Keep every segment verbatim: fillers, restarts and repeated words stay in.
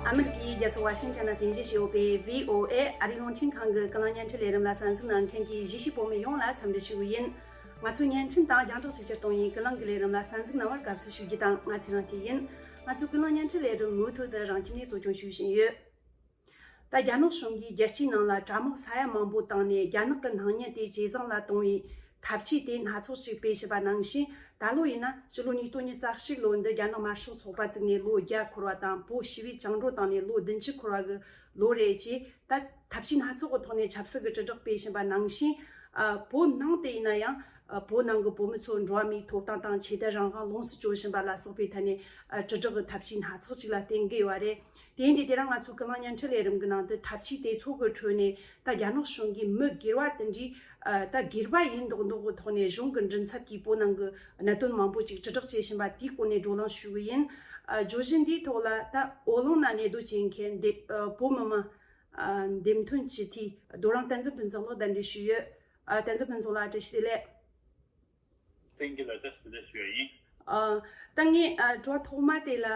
ཨ་མི་རི་ཀའི་རྒྱལ་ས་ཝ་ཤིང་ཊོན་ལ་རྟེན་གཞི་བྱས་ཡོད་པའི་བྷི་ཨོ་ཨེ་ཨ་རིའི་རླུང་འཕྲིན་ཁང་གི་ཀུན་གླེང་བརྙན་འཕྲིན་ལས་རིམ་ལ་གསན་གཟིགས་གནང་མཁན་གྱི་གཞིས་བྱེས་བོད་མི་ཡོངས་ལ་འཚམས་འདྲི་ཞུ་གི་ཡིན། ང་ཚོའི་བརྙན་འཕྲིན་དང་རྒྱང་བསྒྲགས་ཆེད་སྤྱོད་གཏོང་ཡུལ་ཀུན་གླེང་གི་ལས་རིམ་ལ་གསན་གཟིགས་གནང་བར་དགའ་བསུ་ཞུ་རྒྱུ་དང་། ང་ཚེ་རིང་སྐྱིད་ཡིན། ང་ཚོའི་ཀུན་གླེང་བརྙན་འཕྲིན་ལས་རིམ་མུ་མཐུད་དུ་རང་ཁྱིམ་ནས་གཙོ་སྐྱོང་ཞུ་བཞིན་ཡོད། ད་རྒྱ་ནག་གཞུང་གིས་རྒྱལ་སྤྱིའི་ནང་ལ་དྲ་དམག་ས་ཡ་མང་པོ་བཏང་ནས་རྒྱ་ནག་གི་སྣང་བརྙན་དེ་ཇེ་བཟང་ལ་གཏོང་བའི་འཐབ་ཇུས་དེ་སྣ་ཚོགས་ཤིག་སྤེལ་བཞིན་པ་ནང་བཞིན། ད་ལོ་ཡིན་ན་ཕྱི་ལོ་ཉིས་སྟོང་ཉི་ཤུ་རྩ་གཅིག་ལོ་འདི་རྒྱ་ནག་དམར་ཤོག་ཚོགས་པ་བཙུགས་ནས་ལོ་བརྒྱ་འཁོར་བ་དང་། བོད་ཞི་བའི་བཅིངས་འགྲོལ་བཏང་ནས་ལོ་བདུན་ཅུ་འཁོར་བ་གི་ལོ་རེད་ཅེས། ད་འཐབ་ཇུས་སྣ་ཚོགས་ཀྱི་ཐོག་ནས་ཆབ་སྲིད་ཀྱི་དྲིལ་བསྒྲགས་སྤེལ་བཞིན་པ་ནང་བཞིན། ཨ། བོད་ནང་དུ་ཡིན་ན་ཡང་། ཨ། བོད་ནང་གི་བོད་མི་ཚོ་འགྲོ་བ་མིའི་ཐོབ་ཐང་དང་ཆོས་དད་རང་དབང་ལོངས་སུ་སྤྱོད་བཞིན་པ་ལ་སོགས་པའི་ཐད་ནས། ཨ། དྲིལ་བསྒྲགས་ཀྱི་འཐབ་ཇུས་སྣ་ཚོགས་ཅིག་ལ་བརྟེན་གྱི་ཡོད་པ་རེད། དེ་ཡིན་དུས་དེ་རིང་ང་ཚོའི་ཀུན་གླེང་བརྙན་འཕྲིན་ལས་རིམ་གྱི་ནང་དུ་འཐབ་ཇུས་དེ་ཚོ་གི་ཁྲོད་ནས་ད་རྒྱ་ནག་གཞུང་གིས་མི་སྒེར་བ་དེ་འདྲའི། ཨ། ད་སྒེར་བ་ཡིན་མདོག་མདོག་གི་ཐོག་ནས་གཞུང་གི་མགྲིན་ཚབ་ཀྱིས་བོད་ནང་གི་གནད་དོན་མང་པོ་ཅིག་དྲིལ་བསྒྲགས་བྱེད་བཞིན་པ་དེའི་སྐོར་ནས་བགྲོ་གླེང་ཞུ་གི་ཡིན། ཨ། བརྗོད་གཞི་འདིའི་ཐོག་ལ་ད་ཨོ་གླིང་ནས་གནས་སྡོད་བྱེད་མཁན་འདེ། ཨ། བོད་མི་མང་། ཨ། འདེམས་ཐོན་སྤྱི་འཐུས་རྡོ་རིང་བསྟན་འཛིན་ཕུན་ཚོགས་ལགས་གདན་འདྲེན་ཞུས་ཡོད། ཨ། བསྟན་འཛིན་ཕུན་ཚོགས་ལགས་བཀྲ་ཤིས་བདེ་ལེགས། བསྟན་འཛིན་ལགས་བཀྲ་ཤིས་བདེ་ལེགས་ཞུ་ཡ་ཡིན། ཨ། ད་ངས། ཨ། དྲི་བ་ཐོག་མ་དེ་ལ།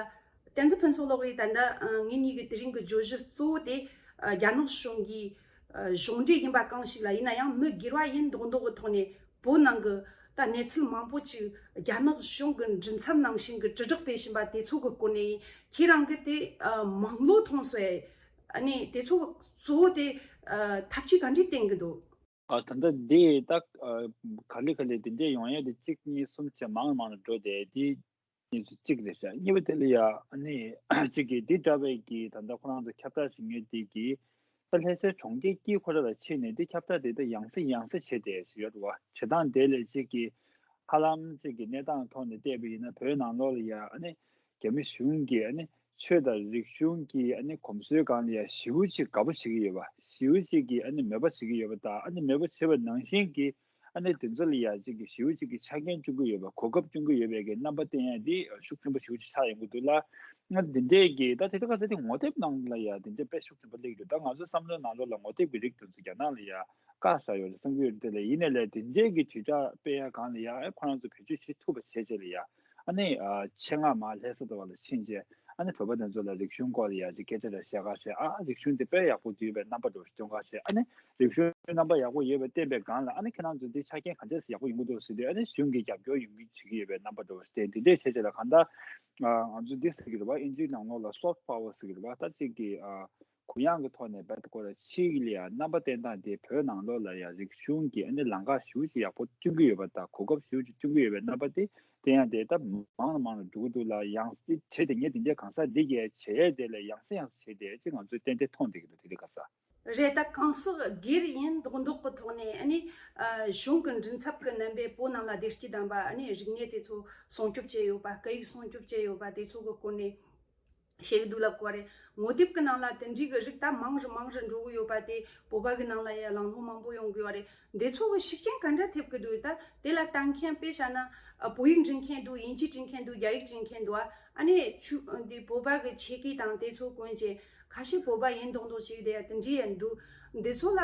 བསྟན་འཛིན་ཕུན་ཚོགས་ལགས་ཀྱིས་ད་ལྟ། ཨ། ངེད་གཉིས་ཀྱི་དེ་རིང་གི་བརྗོད་གཞི་གཙོ་བོ་དེ། ཨ། རྒྱ་ནག་གཞུང་གིས། ཨ། གཞུང་འབྲེལ་ཡིན་པ་གང་ཞིག་ལ་ཡིན་ན་ཡང་མི་སྒེར་བ་ཡིན་མདོག་མདོག་གི་ཐོག་ནས་བོད་ནང་གི་ད་གནས་ཚུལ་མང་པོ་ཅིག་རྒྱ་ནག་གཞུང་གི་མགྲིན་ཚབ་ནང་བཞིན་གྱི་དྲིལ་བསྒྲགས་སྤེལ་བཞིན་པ་དེ་ཚོ་གི་སྐོར་ནས་ཡིན། ཁྱེད་རང་གིས་དེ། ཨ། མང་བློ་ཐོངས་སོང་། ཨ་ནི་དེ་ཚོ་གཙོ་བོ་དེ། ཨ། ཐབས་ཇུས་ག་འདྲས་བསྟན་གྱི་འདུག་ཨ། ད་ལྟ་འདི་ད། ཨ། ག་ལེ་ག་ལེ་དེ་འདྲས་ཡོང་ཡ་དེ་གཅིག་གཉིས་གསུམ་བྱས་མང་ལ་མང་ལ་འགྲོ་བསྡད་དེ། གཉིས་སུ་གཅིག་རེད་ཤག་གཉིས་པ་དེ་ལ་ཡ། ཨ་ནི་གཅིག་གིས་འདི་འདྲ་བའི་གི་ད་ལྟ་ཁོ་རང་ཚོ་ཁྱབ་བསྒྲགས་བྱེད་མཁན་དེ་གིས་ད་ལྷ་སའི་གྲོང་ཁྱེར་དཀྱིལ་ཁོ་ར་ལ་ཕྱིན་ནས་འདི་ཁྱབ་བསྒྲགས་དེ་ད་ཡང་སེ་ཡང་སེ་བྱས་བསྡད་ཡོད་རེད་བ། བྱེད་སྟངས་དེ་ལས་གཅིག་གིས་ཧ་ལམ་གཅིག་གི་གནས་སྟངས་ཐོག་ནས་བལྟས་པ་ཡིན་ན་བོད་ནང་ལོགས་ལ་ཡ། ཨ་ནི་རྒྱ་མི་གཞུང་གིས་ཨ་ནི་ཆོས་དང་རིག་གཞུང་གི་ཨ་ནི་གོམས་སྲོལ་སྒང་ལ་ཡ་ཞེ་པོ་ཅིག་དགའ་པོ་བྱེད་ཀྱི་ཡོད་པ། ཞེ་པོ་ཅིག་གིས་ཨ་ནི་མོས་པ་བྱེད་ཀྱི་ཡོད་པ་དང་། ཨ་ནི་མོས་པ་བྱེད་པ་ནང་བཞིན་གྱི་ཨ་ནི་དེ་ཚོ་ལ་ཡ་གཅིག་གི་ཞེ་པོ་ཅིག་གི་ཆ་རྐྱེན་བསྐྲུན་གྱི་ཡོད་པ། གོ་སྐབས་བསྐྲུན་གྱི་ཡོད་པའི་གི་རྣམ་པ་བསྟན་ཡ་དེ་ཤུགས་ཆེན་པོ་ཞེ་པོ་ཅིག་ཆགས་ཡོང་གི་འདུག་ལ། ང་འདི་འདྲས་ཀྱི་ད་དེ་འདྲ་ག་ཚོད་དེ་ངོ་དེབ་ནང་ལ་ཡ་དེ་འདྲས་དཔེ་ཤུགས་ཆེན་པོ་སླེབས་ཀྱི་འདུག་ད་ང་ཚོའི་བསམ་བློའི་ནང་ལོགས་ལ་ངོ་དེབ་ཀྱི་རིགས་དེ་ཚོ་རྒྱ་ནག་ལ་ཡ་བཀག་བཞག་ཡོད་རེད་བསམ་གྱི་ཡོད་རེད། དེ་ལས་ཡིན་ནའི་ལས་དེ་འདྲས་ཀྱི་དྲིལ་བསྒྲགས་སྤེལ་ཡ་སྒང་ལ་ཡ། ཨེ། ཁོ་རང་ཚོ་བེད་སྤྱོད་བྱེད་ཐུབ་པ་བྱས་རྗེས་ལ་ཡ། ཨ་ནི། ཨ། ཆེད་མངགས་མར་ལྷ་ས་དེ་བ་ལ་ཕྱིན་རྗེས། ཨ་ནི་བོད་པ་དེ་ཚོ་ལ་རིག་གཞུང་སྐོར་ལ་ཡ་ཅིག་སྐད་ཆ་རེ་བཤད་ག་བྱས། ཨ། རིག་གཞུང་དེ་དཔེ་ཡག་པོ་འདུག་པའི་རྣམ་པ་འདྲ་བོ་ཞིག་སྟོན་ག་བྱས། ཨ་ནི་རིག་གཞུང་རྣམ་པ་ཡག་པོ་ཡོད་པ་བསྟན་པའི་སྒང་ལ། ཨ་ནི་ཁྱེད་རང་ཚོ་འདི་ཆ་རྐྱེན་ག་འདྲས་སེ་ཡག་པོ་ཡོང་གི་འདུག་ཟེར་དུས། ཨ་ནི་གཞུང་གིས་རྒྱབ་སྐྱོར་ཡོང་གི་བྱེད་ཀྱི་ཡོད་པའི་རྣམ་པ་འདྲ་བོ་ཞིག་བསྟན། དེ་འདྲས་བྱས་རྗེས་ལ་གང་ལྟར། ཨ། ང་ཚོ་འདི་ཟེར་གྱི་རེད་བ། ཨིན་ཇིའི་ནང་ལོགས་ལ་soft power ཟེར་གྱི་རེད་བ། ད་ཅིག་གི། ཨ། གུ་ཡངས་ཀྱི་ཐོག་ནས་རྦད་དེ་ཁོ་ལ་ཕྱིའི་ལ་ཡ་རྣམ་པ་བསྟན་སྟངས་དེ་བོད་ནང་ལོགས་ལ་ཡ་རིག་གཞུང་གི་ཨ་ནི་ལམ་ཁ་ཞེ་པོ་ཅིག་ཡག་པོ་བསྐྲུན་གྱི་ཡོད་པ་དང་། གོ་སྐབས་ཞེ་པོ་ཅིག་བསྐྲུན་གྱི་ཡོད་པའི་རྣམ་པ་དེ་བསྟན་ཡ་དེ་ད་མང་ལ་མང་ལ་འགྲོ་གི་འདུག་ལ། ཡང་སེ་བྱས་ཏེ་ངས་དེ་འདྲའི་གང་ཟག་འདི་གས་བྱས་ཡ་དེ་ལས་ཡང་སེ་ཡང་སེ་བྱས་ཏེ་ཅིག་ང་ཚོས་ཏན་ཏན་མཐོང་བསྡད་ཀྱི་འདུག་དེ་འདྲའི་གང་ཟག་རེད། ད་གང་ཟག་སྒེར་ཡིན་མདོག་མདོག་གི་ཐོག་ནས། ཨ་ནི། ཨ། གཞུང་གི་མགྲིན་ཚབ་ཀྱི་རྣམ་པས་བོད་ནང་ལ་བདེ་སྐྱིད་ལྡན་པ། ཨ་ནི་རིག་གནས་དེ་ཚོ་སྲུང་སྐྱོབ་བྱས་ཡོད་པ། སྐད་ཡིག་སྲུང་སྐྱོབ་བྱས་ཡོད་པ་དེ་ཚོ་གི་སྐོར་ནས་བཤད་ཀྱི་འདུག་ལབ་དགོས་རེད། ངོ་དེབ་ཀྱི་ནང་ལ་དེ་འདྲའི་གི་རིགས་ད་མང་རུ་མང་རུ་འགྲོ་གི་ཡོད་པ་དེ་བོད་པ་གི་ནང་ལ་ཡ་གླེང་སློང་མང་པོ་ཡོང་གི་ཡོད་རེད། འདི་ཚོ་གི་ཤུགས་རྐྱེན་ག་འདྲ་ཐེབས་ཀྱི་འདུག་ད་དེ་ལ་ལྟ་མཁན་དཔེ་བཞག་ན། ཨ། བོད་ཡིག་འབྲི་མཁན་འདུག་དབྱིན་ཇི་འབྲི་མཁན་འདུག་རྒྱ་ཡིག་འབྲི་མཁན་འདུག་ཨ་ནི་ཆུ་འདི་བོད་པ་གི་ཆས་གོས་དང་དེ་ཚོ་གོན་བྱས། ཁ་ཤས་བོད་པ་ཡིན་མདོག་མདོག་བྱས་བསྡད་ཡ་དེ་འདྲ་ཡང་འདུག་འདི་ཚོ་ལ་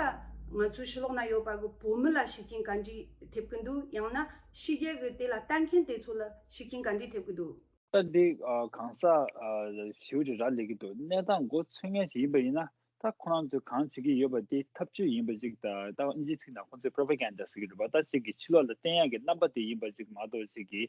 ང་ཚོའི་ཕྱི་ལོགས་ན་ཡོད་པ་གི་བོད་མི་ལ་ཤུགས་རྐྱེན་ག་འདྲ་ཐེབས་ཀྱི་འདུག་ཡང་ན་ཕྱི་རྒྱལ་གི་དེ་ལ་ལྟ་མཁན་དེ་ཚོ་ལ་ཤུགས་རྐྱེན་ག་འདྲ་ཐེབས་ཀྱི་འདུག་ད་འདི། ཨ། གང་ཟག་ཨ། ཞེ་པོ་ཅིག་རག་ལས་ཀྱི་འདུག་གནས་སྟངས་མགོ་ཚོས་མཁན་ཞིག་ཡིན་པ་ཡིན་ན། ད་ཁོ་རང་ཚོས་གང་བྱེད་ཀྱི་ཡོད་པ་དེ་ཐབས་ཇུས་ཡིན་པ་ཅིག་དང་། ད་ཨིན་ཇིའི་ཚིག་ནང་ཁོ་ཚོས་པོ་རོ་པ་གན་ཌ་ཟེར་གྱི་རེད་པ། ད་ཅིག་གི་ཕྱི་ལོགས་ལ་བསྟན་ཡག་གི་རྣམ་པ་དེ་ཡིན་པ་ཅིག་མ་གཏོགས། ཅིག་གི་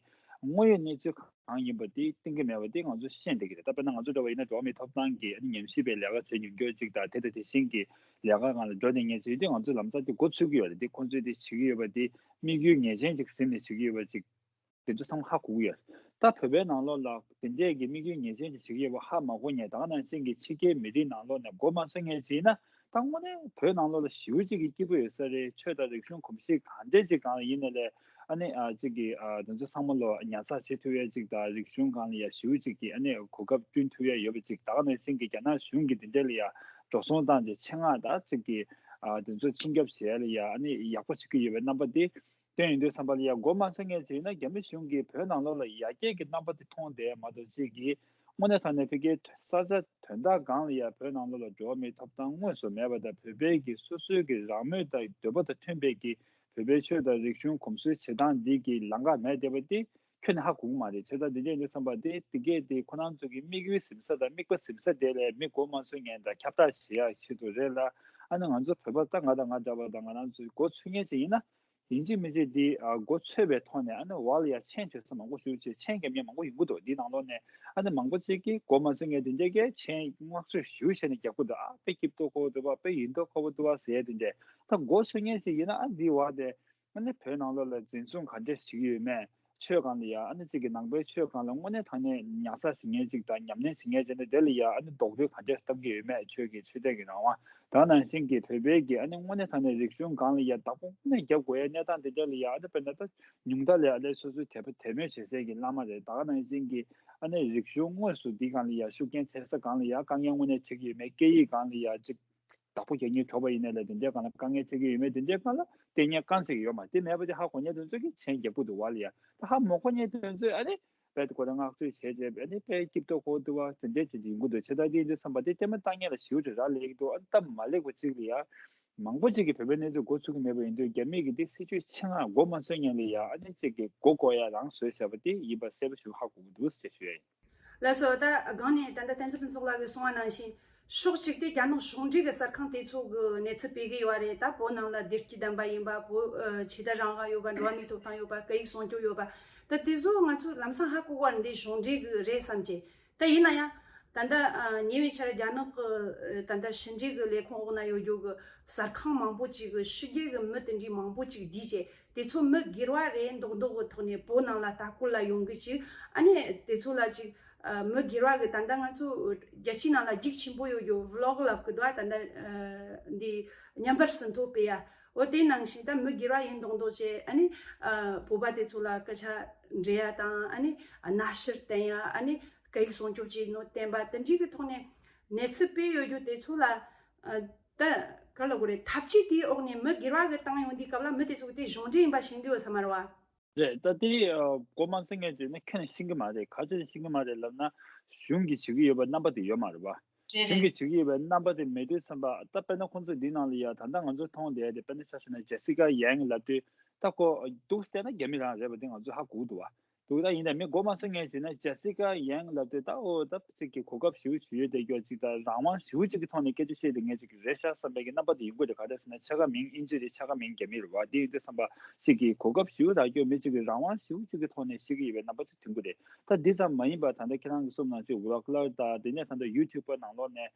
དངོས་ཡོད་གནས་ཚུལ་གང་ཡིན་པ་དེ་བསྟན་གྱི་མེད་པ་དེ་ང་ཚོ་ཤེས་བསྡད་ཀྱི་རེད། ད་དཔེར་ན་ང་ཚོ་འདྲ་བ་ཡིན་ན་འགྲོ་བ་མིའི་ཐོབ་ཐང་གི་ཨ་ནི་ཉམས་ཞིབ་པའི་ལས་ཀ་བྱེད་མྱོང་མཁན་ཅིག་དང་། དེ་དང་དེ་བཞིན་གྱི་ལས་ཀ་སྒང་ལ་འགྲོ་བསྡད་མཁན་ཅིག་ཡིན་དུས་ང་ཚོས་ལམ་སང་དེ་མགོ་ཚོས་ཀྱི་ཡོད་རེད། དེ་ཁོ་ཚོས་དེ་བྱེད་ཀྱི་ཡོད་པ་དེ་དམིགས་ཡུལ་ངེས་ཅན་ཅིག་ཟིན་ནས་བྱེད་ཀྱི་ཡོད་པ་ཅིག་དེ་ཚོ་ཚང་མ་ཧ་གོ་གི་ཡོད། ད་བོད་པའི་ནང་ལོགས་ལ་དེ་འདྲས་ཀྱི་དམིགས་ཡུལ་ངེས་ཅན་ཅིག་བྱེད་ཀྱི་ཡོད་པ་ཧ་མ་གོ་མཁན། ད་ག་ནང་བཞིན་གྱི་ཕྱི་རྒྱལ་མི་རིགས་ནང་ལོགས་ནས་མགོ་མ་ཚོས་མཁན་ཅིག་ཡིན་ན། ད་དངོས་གནས་བོད་ནང་ལོགས་ལ་ཞེ་པོ་ཅིག་གི་སྐྱིད་པོ་ཡོད་ས་རེད། ཆོས་དང་རིག་གཞུང་གོམས་གཤིས་གང་འདྲས་ཅིག་སྒང་ལ་ཡིན་ནའི་ལས། ཨ་ནི། ཨ། ཅིག་གི། ཨ། དེ་ཚོ་ཚང་མ་ལོ་ཉར་ཚགས་བྱེད་ཐུབ་ཡས་ཅིག་དང་། རིག་གཞུང་སྒང་ལ་ཡ་ཞེ་པོ་ཅིག་གི་ཨ་ནི་གོ་སྐབས་བསྐྲུན་ཐུབ་ཡས་ཡོད་པ་ཅིག་ད་ག་ནང་བཞིན་གྱི་རྒྱ་ནག་གཞུང་གིས་དེ་འདྲས་ལ་ཡ་འགྲོ་སོང་བཏང་སྟེ་ཆེད་མངགས་ད་ཅིག་གི། ཨ། དེ་ཚོ་ཆིན་རྒྱབ་བྱེད་ཡས་ལ་ཡ་ཨ་ནི་ཡག་པོ་བྱེད་ཀྱི་ཡོད་པའི་རྣམ་པ་དེ། དེ་ཡིན་དུས་ཙམ་པ་ལ་ཡ་མགོ་མ་ཚོས་མཁན་ཅིག་ཡིན་ན། རྒྱ་མི་གཞུང་གིས་བོད་ནང་ལོགས་ལ་ཡར་རྒྱས་ཀྱི་རྣམ་པ་དེ་མཐོང་བསྡད་མ་གཏོགས། ཅིག་གིས་དངོས་གནས་དྲང་གནས་ཕ་གིའི་ས་ཆ་དོན་དག་སྒང་ལ་ཡ་བོད་ནང་ལོགས་ལ་འགྲོ་བ་མིའི་ཐོབ་ཐང་དངོས་སུ་མེད་པ་དང་། བོད་པའི་གི་སོ་སོའི་གི་རང་མོས་དང་འདོད་པ་དང་མཐུན་པའི་གི་བོད་པའི་ཆོས་དང་རིག་གཞུང་གོམས་སྲོལ་བྱེད་སྟངས་འདི་གི་ལམ་ཁ་མེད་བསྡད་པ་དེ། ཁྱོན་ནས་ཧ་གོ་གི་མ་རེད། བྱས་ཙང་འདི་འདྲ་ཡིན་དུས་ཙམ་པ་དེ་དེ་གས་དེ་ཁོ་རང་ཚོ་གི་དམིགས་ཡུལ་ཟིན་ས་དང་དམིགས་པ་ཟིན་ས་དེ་ལས་མི་མགོ་མ་ཚོས་མཁན་དང་ཁྱབ་བསྒྲགས་བྱེད་ཡག་ཆེད་དུ་རེད་ལ། ཨ་ནི་ང་ཚོ་བོད་པ་ད་ང་དང་ང་འདྲ་བ་དང་ང་རང་ཚོའི་མགོ་ཚོས་མཁན་ཞིག་ཡིན་ན། ཡིན་གཅིག་མིན་གཅིག་འདི་ཨ་མགོ་ཚོས་པའི་ཐོག་ནས་ཨ་ནི་བར་ལ་ཡ་མཆན་བྲིས་ས་མང་པོ་ཞིག་བྱས། མཆན་རྒྱབ་མཁན་མང་པོ་ཡོང་གི་འདུག་འདི་ནང་ལོགས་ནས་ཨ་ནི་མང་པོ་ཅིག་གིས་མགོ་མ་ཚོས་མཁན་དེ་འདྲ་གས་མཆན་བསྔགས་བརྗོད་ཞེ་པོ་བྱས་ནས་རྒྱག་གི་འདུག་ཨ་དཔེ་སྐྱིད་པོ་ཁོ་འདུག་པ། དཔེ་ཡིན་མདོག་ཁ་པོ་འདུག་པ་ཟེར་ཡས་དེ་འདྲས། ད་མགོ་ཚོས་མཁན་ཞིག་ཡིན་ན་ཨ་འདི་བར་དེ་ཨ་ནི་བོད་ནང་ལོགས་ལ་འཛིན་བཟུང་ག་འདྲས་བྱེད་ཀྱི་ཡོད་མེད། ཆོས་སྒང་ལ་ཡ་ཨ་ནི་གཅིག་གི་ནང་པའི་ཆོས་སྒང་ལ་དངོས་གནས་དྲང་གནས་ཉར་ཚགས་བྱེད་མཁན་གཅིག་དང་ཉམས་ལེན་བྱེད་མཁན་བྱས་ནས་དེ་ལ་ཡ་ཨ་ནི་རྡོག་རོལ་ག་འདྲས་བཏང་གི་ཡོད་མེད། ཆོས་ཀྱི་ཆོས་དད་ཀྱི་རང་དབང་དེ་ནང་བཞིན་གྱི་བོད་པའི་གི་ཨ་ནི་དངོས་གནས་དྲང་གནས་རིག་གཞུང་སྒང་ལ་ཡ་བདག་པོ་དངོས་གནས་རྒྱབ་དགོས་ཡ་གནས་སྟངས་དེ་འདྲ་ལ་ཡ་ཨ་ནི་དཔེར་ན་ད་ཉུང་མཐའ་ལ་ཡ་ཨ་ལས་སོ་སོའི་དད་པ་དད་མོས་བྱེད་སའི་གི་བླ་མ་རེད། དེ་ནང་བཞིན་གྱི་ཨ་ནི་རིག་གཞུང་དངོས་སུ་འདི་སྒང་ལ་ཡ་ཤུགས་རྐྱེན་བྱེད་ས་སྒང་ལ་ཡ་དཀའ་ངལ་དངོས་གནས་འཕྲད་ཀྱི་ཡོད་མེད། སྐད་ཡིག་སྒང་ལ་ཡ་གཅིག་བདག་པོ་རྒྱག་མཁན་གྲོགས་པོ་ཡིན་ནའི་ལས་དེ་འདྲའི་སྒང་ལ་དཀའ་ངལ་འཕྲད་ཀྱི་ཡོད་མེད་དེ་འདྲའི་སྒང་ལ་ལྟས་ངན་དཀར་ཟེར་གྱི་ཡོད་མ་རེད། དེ་མེད་པ་དེ་ཧ་གོ་མཁན་དེ་ཚོ་གིས་མཆན་རྒྱག་གི་འདུག་བ་ལ་ཡ། ད་ཧ་མ་གོ་མཁན་དེ་ཚོས་ཨ་ནི་དཔེ་ཁོ་རང་བསྔགས་བརྗོད་བྱས་བྱས་ཨ་ནི་དཔེ་སྐྱིད་པོ་ཁོ་འདུག་བ་དེ་འདྲའི་བྱེད་ཀྱི་ཡོང་གི་འདུག་བྱས་ཙང་དེ་ཡིན་དུས་ཙམ་པ་དེ་ལྟད་མོ་ལྟ་མཁན་ལ་ཞེ་པོ་ཅིག་རག་ལས་ཀྱི་འདུག་ཨ་ནི་སྟབས་མ་ལེགས་པ་ཅིག་ལ་ཡ། མང་པོ་ཅིག་གིས་བོད་པའི་གནས་ཚུལ་མགོ་ཚོས་ཀྱི་མེད་པ་ཡིན་དུས་རྒྱ་མི་གིས་དེ་སྲིད་ཇུས་ཆེད་མངགས་མགོ་མ་ཚོས་མཁན་ལ་ཡ་ཨ་ནི་གཅིག་གིས་མགོ་སྐོར་ཡ་རང་བཟོས་བྱས་པ་དེ་ཡིན་པ་གསལ་པོ་ཞིག་ཧ་གོ་གི་འདུག་ཅེས་ཞུ་ཡ་ཡིན། ལགས་སོ། ད་སྒང་ནས་ད་ལྟ་བསྟན་འཛིན་ཕུན་ཚོགས་ལགས་ཀྱིས་གསུངས་པ་ནང་བཞིན། ཕྱོགས་གཅིག་དེ་རྒྱ་ནག་གཞུང་འབྲེལ་གྱི་གསར་ཁང་དེ་ཚོ་གི་གནས་ཚུལ་སྤེལ་གི་ཡོད་རེད། ད་བོད་ནང་ལ་བདེ་སྐྱིད་ལྡན་པ་ཡིན་པ། བོད་ཨ་ཆོས་དད་རང་དབང་ཡོད་པ། འགྲོ་བ་མིའི་ཐོབ་ཐང་ཡོད་པ། སྐད་ཡིག་སྲུང་སྐྱོབ་ཡོད་པ། ད་དེ་ཚོ་ང་ཚོས་ལམ་སང་ཧ་གོ་གི་ཡོད་རེད། འདི་གཞུང་འབྲེལ་གྱི་རེད་བསམ་གྱི། ད་ཡིན་ན་ཡང་ད་ལྟ་ཨ་ཉེ་བའི་ཆར་རྒྱ་ནག་གི་ཨ་ད་ལྟ་ཕྱི་འབྲེལ་གྱི་ལས་ཁུངས་འོག་ན་ཡོད་རྒྱུ་གི་གསར་ཁང་མང་པོ་ཅིག་གི་ཕྱི་རྒྱལ་གྱི་མི་དེ་འདྲའི་མང་པོ་ཅིག་བསྡུས་བྱས། དེ་ཚོ་མི་སྒེར་བ་རེད་མདོག་མདོག་གི་ཐོག་ནས་བོད་ནང་ལ་ལྟ་སྐོར་ལ་ཡོང་གི་ཅིག་ཨ་ནི་དེ་ཚོ་ལ་ཅིག་ཨ་མི་སྒེར་བ་གི་ད་ལྟ་ང་ཚོ་རྒྱལ་སྤྱིའི་ནང་ལ་རྒྱུགས་ཆེན་པོ་ཡོད་རྒྱུ་བི་ལོག་ལབ་གི་འདུག་ཨ་ད་ལྟ་ཨ་འདི་བརྙན་པར་ཟིན་ཐོ་སྤེལ་ཡ། འོ་དེ་ནང་བཞིན་ད་མི་སྒེར་བ་ཡིན་མདོག་མདོག་བྱས་ཨ་ནི་ཨ་བོད་པ་དེ་ཚོ་ལ་སྐད་ཆ་འདྲི་ཡ་དང་ཨ་ནི་ཨ་གནའ་ཤུལ་བསྟན་ཡ། ཨ་ནི་སྐད་ཡིག་སྲུང་སྐྱོབ་བྱེད་ནོ་བསྟན་པ་དེ་འདྲའི་གི་ཐོག་ནས་གནས་ཚུལ་སྤེལ་ཡོད་རྒྱུ་དེ་ཚོ་ལ་ཨ་ད་ག་ལ་གོ་རེད། ཐབས་ཇུས་དེའི་འོག་ནས་མི་སྒེར་བ་གི་བཏང་ཡོང་དུས་སྐབས་ལ་མི་དེ་ཚོ་གི་དེ་གཞུང་འབྲེལ་ཡིན་པ་ཤེས་གི་ཡོད་ས་མ་རེད་བ། རེད། ད་དེ་ཨ་མགོ་མ་ཚོས་མཁན་བྱས་ན་ཁྱོན་ནས་ཤེས་གི་མ་རེད། ག་ཚོད་ཤེས་གི་མ་རེད་ལབ་ན་གཞུང་གིས་བྱེད་གི་ཡོད་པ་རྣམ་པ་དེ་ཡོད་མ་རེད་བ། རེད་གཞུང་རེད། གིས་བྱེད་གི་ཡོད་པའི་རྣམ་པ་དེ་མེད་དུས་ཙམ་པ་ད་དཔེར་ན་ཁོང་ཚོ་འདི་ནང་ལ་ཡ་ད་ལྟ་ང་ཚོ་མཐོང་བསྡད་དེ་དཔེར་ན་ཆ་བཞག་ན་ཇེ་སི་ཀ་ཡང་ལབ་དུས་ད་ཁོ་འདུག་བལྟས་ན་རྒྱ་མི་རང་རེད་པ་དེ་ང་ཚོས་ཧ་གོ་གི་འདུག་བ། འདུག་ད་ཡིན་ད་མི་མགོ་མ་ཚོས་མཁན་བྱས་ན་ཇེ་སི་ཀ་ཡང་ལབ་དུས་ད་འོ་ད་ཅིག་གི་གོ་སྐབས་ཞེ་པོ་ཅིག་ཡོད་དེ་སྐྱོ་ཅིག་ད་རང་དབང་ཞེ་པོ་ཅིག་གི་ཐོག་ནས་སྐད་ཆ་བཤད་དེ་ངས་ཅིག་གི་རེད་ཤག་བསམ་པའི་གི་རྣམ་པ་དེ་ཡོང་གི་རེད། ག་རེ་ཟེར་ན་ཕྱེད་ཀ་མིང་དབྱིན་ཇི་རེད། ཕྱེད་ཀ་མིང་རྒྱ་མི་རེད་བ། དེ་ཡིན་དུས་ཙམ་པ་ཅིག་གི་གོ་སྐབས་ཞེ་པོ་རག་སྐྱོ་མི་ཅིག་གི་རང་དབང་ཞེ་པོ་ཅིག་གི་ཐོག་ནས་བཤད་གི་ཡོད་པའི་རྣམ་པ་ཅིག་ཐོན་གི་རེད། ད་འདི་ཙམ་མ་ཡིན་པ་ད་ལྟ་ཁྱེད་རང་གི་གསུངས་ནང་ཅིག་བི་ལོག་ལར་དང་དེ་ནས་ད་ལྟ་ཡུ་ཊུབ་པ་ནང་ལོགས་ནས་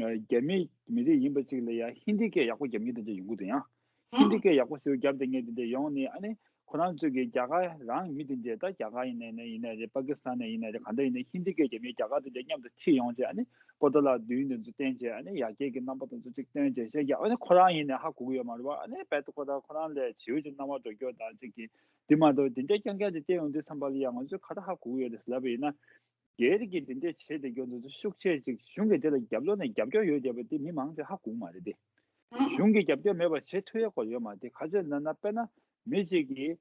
རྒྱ་མི་མི་རིགས་ཡིན་པ་ཅིག་ལ་ཡང་ཧིན་དི་སྐད་ཡག་པོ་རྒྱབ་མཁན་དེ་འདྲ་ཡོང་གི་འདུག་ཡང་། ཧིན་དི་སྐད་ཡག་པོ་ཞེ་པོ་རྒྱབ་བསྡད་མཁན་དེ་འདྲ་ཡོང་ནས་ཨ་ནི་ཁོ་རང་ཚོས་ཀྱི་རྒྱ་གར་རང་མི་དེ་འདྲས་ད་རྒྱ་གར་ཡིན་ནའི་ནས་ཡིན་ནའི་རེད། པ་ཀི་སི་ཐན་ནས་ཡིན་ནའི་རེད། གང་འདྲ་ཡིན་ནའི་ཧིན་དི་སྐད་རྒྱབ་མཁན་རྒྱ་གར་དེ་འདྲས་མཉམ་དུ་ཁྲིད་ཡོང་བྱས་ཨ་ནི་པོ་ཏོ་ལ་མདུན་དེ་ཚོ་བསྟན་བྱས་ཨ་ནི་ཡར་རྒྱས་ཀྱི་རྣམ་པ་དེ་ཚོ་གཅིག་སྟོན་བྱས་བཤད་རྒྱ་ཨ་ནི་ཁོ་རང་ཡིན་ནའི་ཧ་གོ་གི་ཡོད་མ་རེད་བ། ཨ་ནི་རྦད་དེ་ཁོ་ད་ཁོ་རང་ལས་བྱིའུ་ཅིག་སྣང་བ་འགྲོ་རྒྱུ་དང་ཅིག་གི་དེ་མ་གཏོགས་དེ་འདྲས་རྐྱང་རྐྱང་ཅིག་བལྟས་ཡོང་དུས་ཙམ་པ་ལ་ཡང་ང་ཚོས་ག་རེ་ཧ་གོ་གི་ཡོད་རེད་ལབ་པ་ཡིན་ན། སྒེར་གྱི་དེ་འདྲས་བྱས་ཏེ་རྒྱུ་འདི་ཚོ་ཤུགས་ཆེ་ཅིག་གཞུང་གི་དེ་ལ་རྒྱབ་ལོགས་ནས་རྒྱབ་སྐྱོར་ཡོད་བསྡད་པ་དེ་མི་མང་ཆེ་ཧ་གོ་གི་མ་རེད་དེ། གཞུང་གི་རྒྱབ་སྐྱོར་མེད་པ་བྱེད་ཐུབ་ཡག་སྐོར་ཡོད་མ་རེད་དེ། ག་ཚོད་ན་ན་དཔེར་ན་མི་གཅིག་གིས་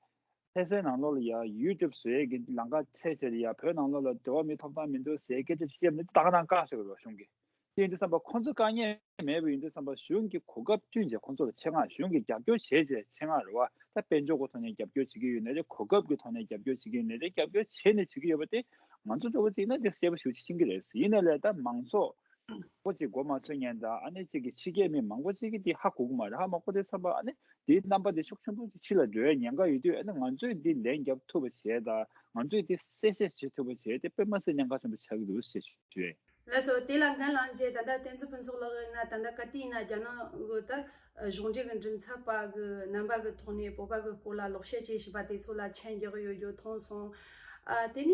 ལྷ་སའི་ནང་ལོགས་ལ་ཡ་ཡུ་ཊུབ་བཟོ་ཡས་ཀྱི་ལམ་ཁ་བཙལ་བྱས་ལ་ཡ་བོད་ནང་ལོགས་ལ་འགྲོ་བ་མིའི་ཐོབ་ཐང་མི་འདུག་ཟེར་སྐད་ཆ་བཤད་ན་དེ་ད་ག་རང་བཀག་ཤོག་རེད་བ་གཞུང་གིས། དེ་ཡིན་དུས་ཙམ་པ་ཁོང་ཚོ་དཀའ་ངལ་མེད་པ་ཡིན་དུས་ཙམ་པ་གཞུང་གིས་གོ་སྐབས་བསྐྲུན་བྱས་ཁོང་ཚོ་ལ་ཆེད་མངགས་གཞུང་གིས་རྒྱབ་སྐྱོར་བྱས་བྱས་ཆེད་མངགས་རེད་བ། ད་དཔལ་འབྱོར་གྱི་ཐོག་ནས་རྒྱབ་སྐྱོར་བྱེད་ཀྱི་ཡོད་ནའི་རེད། གོ་སྐབས་ཀྱི་ཐོག་ནས་རྒྱབ་སྐྱོར་བྱེད་ཀྱི་ཡོད་ནའི་རེད། རྒྱབ་སྐྱོར་བྱས་ནས་བྱེད་ཀྱི་ཡོད་པ་དེ་ང་ཚོ་འདྲ་བོ་ཅིག་ཡིན་ན་དེ་གསལ་པོ་ཞེ་པོ་ཅིག་མཁྱེན་གྱི་རེད། ཡིན་ནའི་ལས་ད་མང་ཚོགས་མང་པོ་ཅིག་མགོ་མ་ཚོས་མཁན་དང་ཨ་ནི་ཅིག་གི་ཕྱི་རྒྱལ་མི་མང་པོ་ཅིག་གིས་དེ་ཧ་གོ་གི་མ་རེད། ཧ་མ་གོ་དུས་ཙམ་པ་ཨ་ནི་དེའི་རྣམ་པ་དེ་ཤུགས་ཆེན་པོ་ཅིག་ཕྱི་ལ་འགྲོ་ཡའི་ཉེན་ཁ་ཡོད་དུས་ཨ་ནི་ང་ཚོས་འདི་ལན་རྒྱབ་ཐུབ་པ་བྱས་དང་ང་ཚོས་འདི་གསལ་བཤད་བྱེད་ཐུབ་པ་བྱས་ཏེ་དཔེ་མ་སྲིད་ཉེན་ཁ་ཆེན་པོ་ཆགས་ཀྱི་འདུག་ཞེས་ཞུ་ཡས། ལགས་སོ། དེ་ལ་འགན་བླངས་རྗེས་ད་ལྟ་བསྟན་འཛིན་ཕུན་ཚོགས་ལགས་ཡིན་ན་ད་ལྟ་ག་དུས་ཡིན་ན་རྒྱ་ནག་གི་ད་གཞུང་འབྲེལ་གྱི་མགྲིན་ཚབ་པ་གི་རྣམ་པ་གི་ཐོག་ནས་བོད་པ་གི་སྐོར་ལ་ལོག་བཤད་བྱེད་བཞིན་པ་དེ་ཚོ་ལ་མཆན་རྒྱག་གི་ཡོད་རྒྱུ་མཐོང་སོང་། ཨ་དེ་ནས་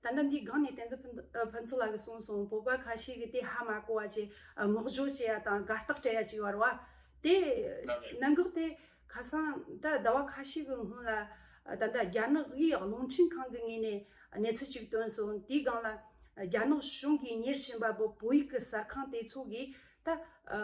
ད་ལྟ་འདིའི་སྒང་ནས་བསྟན་འཛིན་ཕུན་ཨ་ཕུན་ཚོགས་ལགས་ཀྱིས་གསུངས་སོང་། བོད་པ་ཁ་ཤས་ཀྱིས་དེ་ཧ་མ་གོ་བ་བྱས་ཨ་ངོ་སྦྱོར་བྱེད་ཡ་དང་དགའ་རྟགས་སྤྲད་ཡ་ཅིག་ཡོད་རེད་བ། དེ་གནད་འགག་དེ་ཁ་སང་ད་ཟླ་བ་ཁ་ཤས་ཀྱི་སྔོན་ལ་ད་ལྟ་རྒྱ་ནག་དབུས་རླུང་འཕྲིན་ཁང་གི་ངོས་ནས་གནས་ཚུལ་ཅིག་བཏོན་སོང་། དེའི་སྒང་ལ་རྒྱ་ནག་གཞུང་གིས་གཉེར་བཞིན་པ་བོད་བོད་ཡིག་གི་གསར་ཁང་དེ་ཚོ་གིས་ད་ཨ་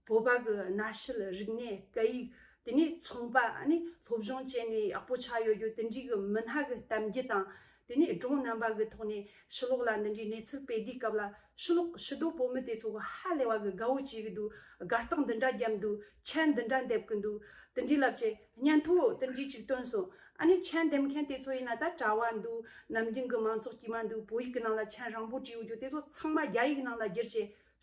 བོད་པ་གི་གནའ་ཤུལ་རིག་གནས་སྐད་ཡིག་དེ་ནས་ཚོང་པ་ཨ་ནི་སློབ་སྦྱོང་བྱས་ནས་ཡག་པོ་ཆགས་ཡོད་རྒྱུ་དེ་འདྲའི་གི་མི་སྣ་གི་གཏམ་རྒྱུད་དང་ དེ་ནས་སྒྲུང་རྣམ་པ་གི་ཐོག་ནས་ཕྱི་ལོགས་ལ་འདི་འདྲའི་གནས་ཚུལ་སྤེལ་དུས་སྐབས་ལ་ཕྱི་ལོགས་ཕྱི་སྡོད་བོད་མི་དེ་ཚོ་གི་ཧ་ལས་པ་གི་དགའ་བོ་བྱེད་གི་འདུག་དགའ་རྟགས་འདི་འདྲ་བརྒྱབ་འདུག་མཆན་འདི་འདྲ་འདེབས་གི་འདུག་དེ་འདྲའི་ལབ་བྱས་སྙན་ཐོ་དེ་འདྲའི་ཅིག་བཏོན་སོང་། ཨ་ནི་མཆན་འདེབས་མཁན་དེ་ཚོ་ཡིན་ན་ད་དྲ་བ་འདུག་ནམ་རྒྱུན་གི་མང་ཚོགས་དཀྱུས་མ་འདུག་བོད་ཡིག་གི་ནང་ལ་མཆན་རིང་པོ་བྲིས་ཡོད་རྒྱུ་དེ་ཚོ་ཚང་མ་རྒྱ་ཡིག་ནང་ལ་བསྒྱུར་བྱས་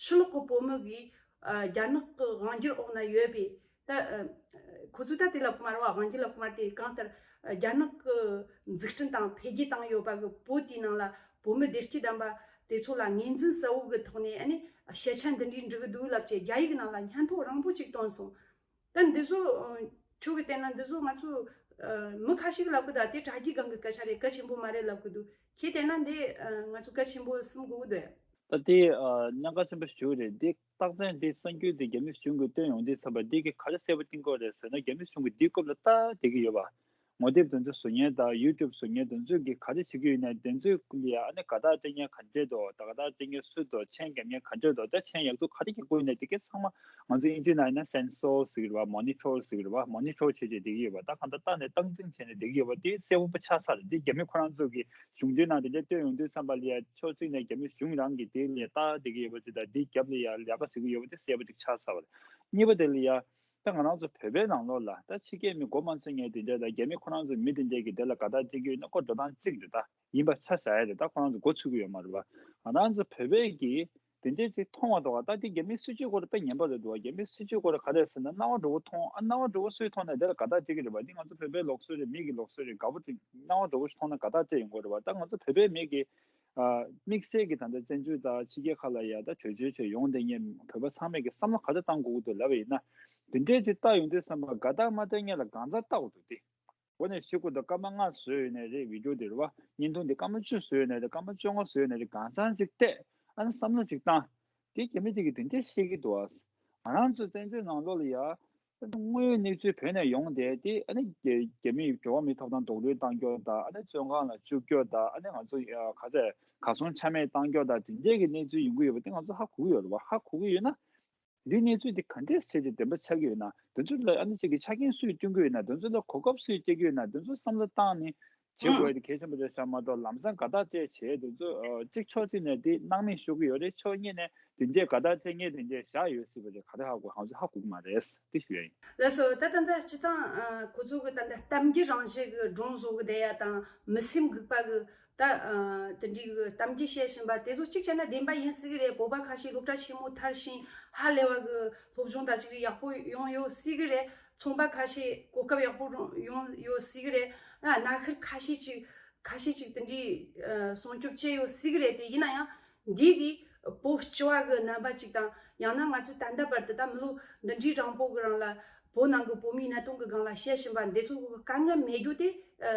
ཕྱི་ལོགས་གི་བོད་མི་གིས་ཨ་རྒྱ་ནག་གི་དབང་སྒྱུར་འོག་ན་ཡོད་པའི། ད་ཨ་ཁོ་ཚོས་ད་དེ་ལབ་གི་མ་རེད་བ། དབང་སྒྱུར་ལབ་གི་མ་རེད། དེ་གང་ལྟར་ཨ་རྒྱ་ནག་གི་འཛུགས་སྐྲུན་དང་འཕེལ་རྒྱས་བཏང་ཡོད་པ་གི་བོད་དེའི་ནང་ལ་བོད་མི་བདེ་སྐྱིད་ལྡན་པ་དེ་ཚོ་ལ་ངོས་འཛིན་གསལ་བོ་གི་ཐོག་ནས་ཨ་ནི་ཞལ་ཆད་འདི་འདྲའི་འབྲི་གི་འདུག་ལབ་བྱས་རྒྱ་ཡིག་ནང་ལ་སྙན་ཐོ་རིང་པོ་ཅིག་བཏོན་སོང་། ད་འདི་ཚོ་ཨ་ཁྱོད་ཀྱིས་བལྟས་ན་འདི་ཚོ་ང་ཚོ་ཨ་མི་ཁ་ཤས་ཀྱིས་ལབ་གི་འདུག་དེ་དྲ་རྒྱའི་སྒང་གི་སྐད་ཆ་རེད། གལ་ཆེན་པོ་མ་རེད་ལབ་གི་འདུག་ཁྱེད་བལྟས་ན་འདི་ཨ་ང་ཚོ་གལ་ཆེན་པོ་བསམ་དགོས་གི་འདུག་ད་དེ་ཨ་གནད་འགག་ཆེན་པོ་ཞིག་རེད། འདི་རྟགས་མཚན་འདི་གསར་འགྱུར་འདི་རྒྱ་མི་གཞུང་གིས་བཏོན་ཡོང་དུས་ཙམ་པ་འདི་གིས་ག་རེ་གསལ་པོ་བསྟན་གྱི་ཡོད་རེད་ཟེར་ན། རྒྱ་མི་གཞུང་གིས་འདིའི་སྐོར་ལ་ལྟ་བསྡད་ཀྱི་ཡོད་པ། ངོ་དེབ་དེ་ཚོ་བཟོ་མཁན་དང་ཡུ་ཊུབ་བཟོ་མཁན་དེ་ཚོས་ཀྱིས་ག་རེ་བྱེད་ཀྱི་ཡོད་ན། དེ་ཚོས་ཀྱིས་ཡ་ཨ་ནི་དགའ་རྟགས་སྤྲད་མཁན་ག་འདྲས་འདུག་ད་དགའ་རྟགས་སྤྲད་མཁན་སུ་འདུག་མཆན་རྒྱབ་མཁན་ག་འདྲས་འདུག་ད་མཆན་ཡག་སྡུག་ག་རེ་རྒྱག་གི་ཡོད་ན། དེ་གའི་ཚང་མ་ང་ཚོ་དབྱིན་ཇིའི་ནང་ཡིན་ན་སེན་སོར་ཟེར་གྱི་རེད་བ། མོ་ནི་ཊོར་ཟེར་གྱི་རེད་བ། མོ་ནི་ཊོར་བྱས་བྱས་བསྡད་ཀྱི་ཡོད་པ། ད་གང་ལྟར་ལྟ་ནས་སྟངས་འཛིན་བྱས་ནས་བསྡད་ཀྱི་ཡོད་པ་དེ་གསལ་པོ་ཆགས་ཚར་རེད། དེ་རྒྱ་མི་ཁོ་རང་ཚོ་གིས་གཞུང་འབྲེལ་ནང་དེ་འདྲས་བཏོན་ཡོང་དུས་ཙམ་པ་ལ་ཡ་ཕྱོགས་གཅིག་ནས་རྒྱ་མི་གཞུང་རང་གིས་དེ་ལ་ལྟ་བསྡད་ཀྱི་ཡོད་པ་ཅིག་དང་། དེའི་རྒྱབ་ལ་ཡ་ལས་ཀ་བྱེད་ཀྱི་ཡོད་པ་དེ་གསལ་པོ་ཅིག་ཆགས་ཚར་བ་རེད། གཉིས་པ་དེ་ལ་ཡ། ད་ང་རང་ཚོ་བོད་པའི་ནང་ལོགས་ལ་ད་ཕྱི་རྒྱལ་མི་མགོ་མ་ཚོས་མཁན་དེ་འདྲས་དང་རྒྱ་མི་ཁོ་རང་ཚོ་མི་དེ་འདྲས་ཀྱིས་དེ་ལ་དགའ་རྟགས་སྤྲད་ཀྱི་ཡོད་ན་ཁོ་འགྲོ་སྟངས་གཅིག་རེད། ད་ཡིན་པ་ཆ་བཞག་ཡ་རེད། ད་ཁོ་རང་ཚོ་མགོ་ཚོས་ཀྱི་ཡོད་མ་རེད་བ། ང་རང་ཚོ་བོད་པས་ཀྱིས་དེ་འདྲས་ཅིག་མཐོང་བ་འདུག་བ། ད་དེ་རྒྱ་མིའི་སྲིད་ཇུས་སྐོར་དཔེ་ཉན་པ་རེད་འདུག་བ། རྒྱ་མིའི་སྲིད་ཇུས་སྐོར་ག་རེ་ཟེར་ན། སྣང་བ་འགྲོ་བོ་མཐོང་། ཨ་སྣང་བ་འགྲོ་བོ་སུས་མཐོང་ན་དེ་ལ་དགའ་རྟགས་སྤྲད་ཀྱི་རེད་བ། འདི་ང་ཚོ་བོད་པའི་ལུགས་སྲོལ་རེད། མི་གི་ལུགས་སྲོལ་རེད། དགའ་བོ་དེ་སྣང་བ་འགྲོ་བོ་ཞིག་མཐོང་ན་དགའ་རྟགས་སྤྲད་ཡོང་གི་རེད་བ། ད་ང་ཚོ་བོད་པའི་མི་གིས་ཨ་དམིགས་བསལ་གྱི་ད་ལྟ་བཙན་བྱོལ་དང་ཕྱི་རྒྱལ་ཁག་ལ་ཡ་ད་བྲོས་བྱོལ་བྱོལ་ཡོང་བསྡད་མཁན་བོད་པ་ཚང་མས་ཀྱི་བསམ་བློ་ག་ཚོད་བཏང་དགོས་ཀྱི་འདུག་ལབ་པ་ཡིན་ན། དེ་འདྲས་ཅིག་བལྟ་ཡོང་དུས་ཙམ་པ་དགའ་རྟགས་མ་སྤྲད་མཁན་ལ་གང་ཟག་བལྟ་དགོས་འདུག་སྟེ། འོ་ནས་གཞུག་གུ་དུ་སྐར་མ་ལྔ་བཟོས་ཡོད་ནའི་རེད། བི་ཌིའོ་དེ་རེད་བ། བརྙན་ཐུང་དེ་སྐར་མ་བཅུ་བཟོས་ཡོད་ནའི་རེད། སྐར་མ་བཅོ་ལྔ་བཟོས་ཡོད་ནའི་རེད། གང་ཟག་ཅིག་བལྟས། ཨ་ནི་བསམ་བློ་ཅིག་བཏང་། དེ་རྒྱ་མི་དེ་གིས་དེ་འདྲས་བཤད་ཀྱི་འདུག་ཨ། ང་རང་ཚོ་བཙན་བྱོལ་ནང་ལོགས་ལ་ཡ། དངོས་ཡོད་གནས་ཚུལ་བོད་ནས་ཡོང་བསྡད་དེ། ཨ་ནི་རྒྱ་རྒྱ་མིས་འགྲོ་བ་མིའི་ཐོབ་ཐང་རྡོག་རོལ་བཏང་རྒྱུ་དང་། ཨ་ནི་བཙོན་ཁང་ལ་བཅུག་རྒྱུ་དང་། ཨ་ནི་ང་ཚོ་ཡ་ག་ཚད་གར་སོང་ཆ་མེད་བཏང་རྒྱུ་དང་། དེ་འདྲས་ཀྱི་གནས་ཚུལ་ཡོང་གི་ཡོད་པ་དེ་ང་ཚོ་ཧ་གོ་གི་ཡོད་རེད་བ། ཧ་གོ་གི་ཡོད་ན། འདིའི་གནས་ཚུལ་འདི་ག་འདྲས་བྱས་ཏེ་བདེན་པ་ཆགས་ཀྱི་ཡོད་ན། འདི་ཚོ་ལ་ཨ་ནི་ཅིག་གི་ཆ་རྐྱེན་སུས་བསྐྲུན་གྱི་ཡོད་ན། འདི་ཚོ་ལ་གོ་སྐབས་སུས་སྤྲད་ཀྱི་ཡོད་ན། འདི་ཚོ་བསམ་བློ་བཏང་ནས་བྱེད་དགོས་ཡ་དེ་གལ་ཆེན་པོ་རེད་བསམ་མ་གཏོགས། ལམ་སང་དགའ་རྟགས་སྤྲད་བྱས་འདི་ཚོ་ཨ་གཅིག་ཕྱོགས་གཅིག་ནས་འདི་སྣང་མེད་ཤོར་གྱི་ཡོད་རེད། ཕྱོགས་གཉིས་ནས་འདི་འདྲས་དགའ་རྟགས་སྤྲད་མཁན་དེ་འདྲས་བཞག་ཡོད་སྲིད་པ་རེད། ག་རེ་ཧ་གོ། ང་ཚོ་ཧ་གོ་གི་མ་རེད། འདི་ཞུ་ཡ་ཡིན། ལགས་སོ། ད་ད་ལྟ་སྤྱིར་བཏང་ཨ་ཁོ་ཚོ་གི་ད་ལྟ་གཏམ་རྒྱུད་རང་བཞིན་གི་སྒྲུང་བཟོ་གི་བསྡད་ཡ་དང་། མི་སེམས་འགུག་པ་གི་ད་ཨ་དེ་འདྲའི་གི་གཏམ་རྒྱུད་བཤད་བཞིན་པ་དེ་ཚོ་གཅིག་བྱས་ན་བདེན་པ་ཡིན་སྲིད་གི་རེད། བོད་པ་ཁ་ཤས་སློབ་གྲྭ་ཆེན་མོ་མཐར་ཕྱིན་ཧ་ལས་པ་གི་སློབ་སྦྱོང་དང་ཅིག་ཡག་པོ་ཡོང་ཡོད་སྲིད་གི་རེད། ཚོང་པ་ཁ་ཤས་གོ་སྐབས་ཡག་པོ་རང་ཡོང་ཡོད་སྲིད་གི་རེད། ཨ་གནའ་ཤུལ་ཁ་ཤས་ཅིག་ཁ་ཤས་ཅིག་དེ་འདྲའི་ཨ་སྲུང་སྐྱོབ་བྱས་ཡོད་སྲིད་གི་རེད། དེ་ཡིན་ན་ཡང་འདི་གི་བོད་སྤྱི་བ་གི་རྣམ་པ་ཅིག་དང་། ཡང་ན་ང་ཚོས་ད་ལྟ་བར་དུ་ད་མི་ལོ་འདི་འདྲའི་རིང་པོ་གི་རིང་ལ་བོད་ནང་གི་བོད་མིའི་གནད་དོན་གི་སྒང་ལ་བཤད་བཞིན་པ་འདི་ཚོ་གི་དཀའ་ངལ་མེད་རྒྱུ་དེ་ཨ་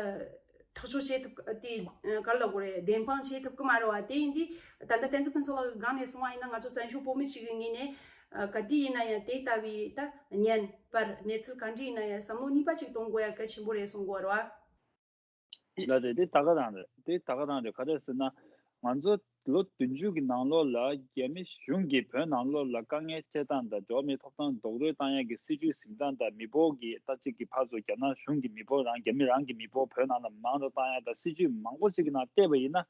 ཐག་གཅོད་བྱེད་ཐུབ་དེ་ཨ་ག་རེ་ལབ་དགོས་རེད། བདེན་དཔང་བྱེད་ཐུབ་གི་མ་རེད་བ། དེ་ཡིན་དུས་ད་ལྟ་བསྟན་འཛིན་ཕུན་ཚོགས་ལགས་གི་སྒང་ནས་གསུངས་པ་ཡིན་ན། ང་ཚོ་བཙན་བྱོལ་བོད་མི་ཅིག་གི་ངོས་ནས་ཨ་ག་དུས་ཡིན་ན་ཡང་དེ་ལྟ་བུའི་ད་བརྙན་པར་གནས་ཚུལ་ག་འདྲ་ཡིན་ན་ཡང་བསམ་བློ་གཉིས་པ་ཅིག་གཏོང་དགོས་ཡ་གལ་ཆེན་པོ་རེད་གསུང་གི་ཡོད་རེད་བ། ལགས་རེད། དེ་ད་ག་རང་རེད། དེ་ད་ག་རང་རེད། ག་རེ་ཟེར་ན། ང་ཚོ་ལོ་བདུན་ཅུ་གི་ནང་ལོགས་ལ་རྒྱ་མི་གཞུང་གིས་བོད་ནང་ལོགས་ལ་དཀའ་ངལ་སྤྲད་སྟངས་དང་། འགྲོ་བ་མིའི་ཐོབ་ཐང་རྡོག་རོལ་བཏང་ཡག་གི་སྲིད་ཇུས་འཛིན་སྟངས་དང་། མི་འབོར་གྱི་ད་ཅིག་གི་ཕར་ཚུར་རྒྱ་ནག་གཞུང་གི་མི་འབོར་རང་རྒྱ་མི་རང་གི་མི་འབོར་བོད་ནང་ལ་མང་རུ་བཏང་ཡག་དང་། སྲིད་ཇུས་མང་པོ་ཅིག་གི་ནང་བལྟས་པ་ཡིན་ན།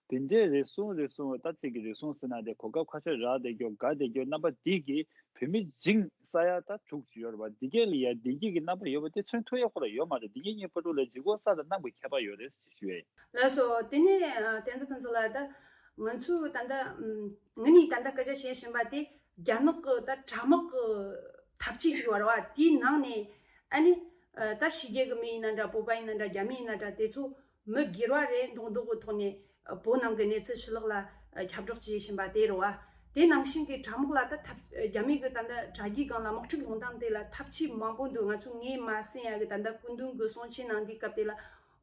དེ་འདྲའི་རེ་ཟུང་རེ་ཟུང་། ད་ཅིག་གི་རེ་ཟུང་ཟེར་ན་དེ་གོ་སྐབས་ཁ་ཤས་རག་བསྡད་རྒྱུ་དགའ་བསྡད་རྒྱུ་རྣམ་པ་འདི་གིས་བོད་མི་འཇིགས་ས་ཡ་ད་དྲུག་ཅིག་ཡོད་རེད་བ། འདི་གས་ལ་ཡ་བདེ་སྐྱིད་ཀྱི་རྣམ་པ་ཡོད་པ་དེ་མཚོན་ཐུབ་ཡ་ཁོ་རང་ཡོད་མ་རེད། འདི་གས་གཉིས་བར་དུ་ལ་འཇིགས་སྐུལ་ས་དང་གནམ་གྱི་ཁྱད་པར་ཡོད་རེད་ཅེས་ཞུ་ཡ་ཡིན། ལགས་སོ། དེ་ནས་ཨ་བསྟན་འཛིན་ཕུན་ཚོགས་ལགས། ད་ང་ཚོས་ད་ལྟ་ཨམ་ངེད་གཉིས་ད་ལྟ་སྐད་ཆ་བཤད་བཞིན་པ་དེ་རྒྱ་ནག་གི་ད་དྲ་དམག་གི་འཐབ་ཇུས་ཤིག་ཡོད་རེད་བ། དེའི་ནང་ནས་ཨ་ནི་ཨ་ད་ཕྱི་རྒྱལ་གི་མི་ཡིན་ན་འདྲ། བོད་པ་ཡིན་ན་འདྲ། རྒྱ་མི་ཡིན་ན་འདྲ། དེ་ཚོ་མི་སྒེར་བ་རེ་མདོག་མདོག་གི་ཐོག་ནས་བོད་ནང་གི་གནས་ཚུལ་ཕྱི་ལོགས་ལ་ཁྱབ་བསྒྲགས་བྱེད་བཞིན་པ་དེ་རེད་བ། དེ་ནང་བཞིན་གྱི་དྲ་དམག་ལ་ད་ཐབས། རྒྱ་མི་གི་ད་ལྟ་དྲ་རྒྱའི་སྒང་ལ་དམག་འཁྲུག་སློང་སྟངས་དེ་ལ་ཐབས་ཇུས་མང་པོ་འདུག་ང་ཚོ་ངས་མ་གསན་ཡ་གི་ད་ལྟ་སྐུ་མདུན་གྱི་གསུང་ཆོས་གནང་དུས་སྐབས་དེ་ལ་